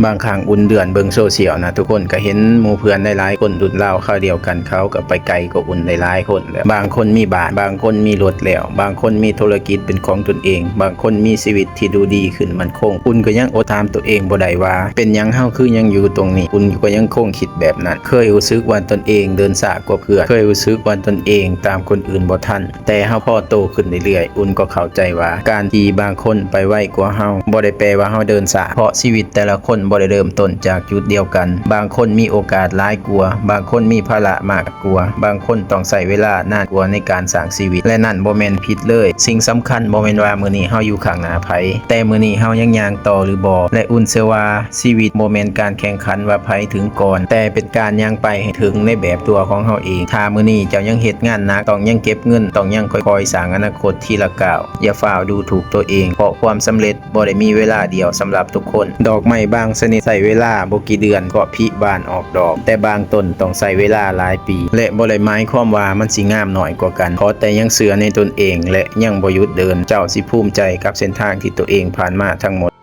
ບາງຄັ້ງອຸ່ນເດືອນເບິ່ງໂຊຊຽວນະ ທຸກຄົນກໍເຫັນໝູ່ເພື່ອນຫຼາຍໆຄົນ ລຸ້ນລາວຄາວດຽວກັນ ເຂົາກໍໄປໄກກວ່າອຸ່ນຫຼາຍໆຄົນແລ້ວ. ບາງຄົນມີບ້ານ, ບາງຄົນມີລົດແລ້ວ, ບາງຄົນມີທຸລະກິດເປັນຂອງຕົນເອງ, ບາງຄົນມີຊີວິດທີ່ດູດີຂຶ້ນໝັ້ນຄົງ. ອຸ່ນກໍຍັງອົດຖາມຕົວເອງບໍ່ໄດ້ວ່າ ເປັນຫຍັງເຮົາຄືຍັງຢູ່ຕົງນີ້? ອຸ່ນກໍຍັງຄົງຄິດແບບນັ້ນ. ເຄີຍຮູ້ສຶກວ່າຕົນເອງເດີນຊ້າກວ່າເພື່ອນ, ເຄີຍຮູ້ສຶກວ່າຕົນເອງຕາມຄົນອື່ນບໍ່ທັນ. ແຕ່ເຮົາພໍໂຕຂຶ້ນເລື້ອຍໆ, ອຸ່ນກໍເຂົ້າໃຈວ່າ ການທີ່ບາງຄົນໄປໄວກວ່າເຮົາ ບໍ່ໄດ້ແປວ່າເຮົາເດີນຊ້າ, ເພາະຊີວິດແຕ່ລະຄົນບໍ່ໄດ້ເລີ່ມຕົ້ນຈາກຈຸດດຽວກັນ. ບາງຄົນມີໂອກາດຫຼາຍກວ່າ, ບາງຄົນມີພາລະມາກກວ່າ, ບາງຄົນຕ້ອງໃຊ້ເວລານານກວ່າໃນການສ້າງຊີວິດ, ແລະ ນັ້ນບໍ່ແມ່ນຜິດເລີຍ. ສິ່ງສຳຄັນບໍ່ແມ່ນວ່າມື້ນີ້ເຮົາຢູ່ຂ້າງໜ້າໃຜ, ແຕ່ມື້ນີ້ເຮົາຍັງຍ່າງຕໍ່ຫຼືບໍ່. ແລະ ອຸ່ນເຊື່ອວ່າ ຊີວິດບໍ່ແມ່ນການແຂ່ງຂັນວ່າໃຜເຖິງກ່ອນ, ແຕ່ເປັນການຍ່າງໄປໃຫ້ເຖິງໃນແບບຕົວຂອງເຮົາເອງ. ຖ້າມື້ນີ້ເຈົ້າຍັງເຮັດງານໜັກ, ຕ້ອງຍັງເກັບເງິນ, ຕ້ອງຍັງຄ່ອຍໆສ້າງອະນາຄົດທີລະກ້າວ. ຢ່າຟ້າວດູຖູກຕົວເອງ, ເພາະຄວາມສຳເລັດບໍ່ໄດ້ມີເວລາດຽວສຳລັບທຸກຄົນ. ດອກໄມ້ບາງຊະນິດໃຊ້ເວລາບໍ່ກີ່ເດືອນກໍຜລິບານອອກດອກ, ແຕ່ບາງຕົ້ນຕ້ອງໃຊ້ເວລາຫຼາຍປີ ແລະ ບໍ່ໄດ້ໝາຍຄວາມວ່າມັນຊິງາມໜ້ອຍກວ່າກັນ. ຂໍແຕ່ຍັງເຊື່ອໃນຕົນເອງ ແລະ ຍັງບໍ່ຢຸດເດີນ, ເຈົ້າຊິພູມໃຈກັບເສັ້ນທາງທີ່ຕົວເອງຜ່ານມາທັງໝົດ.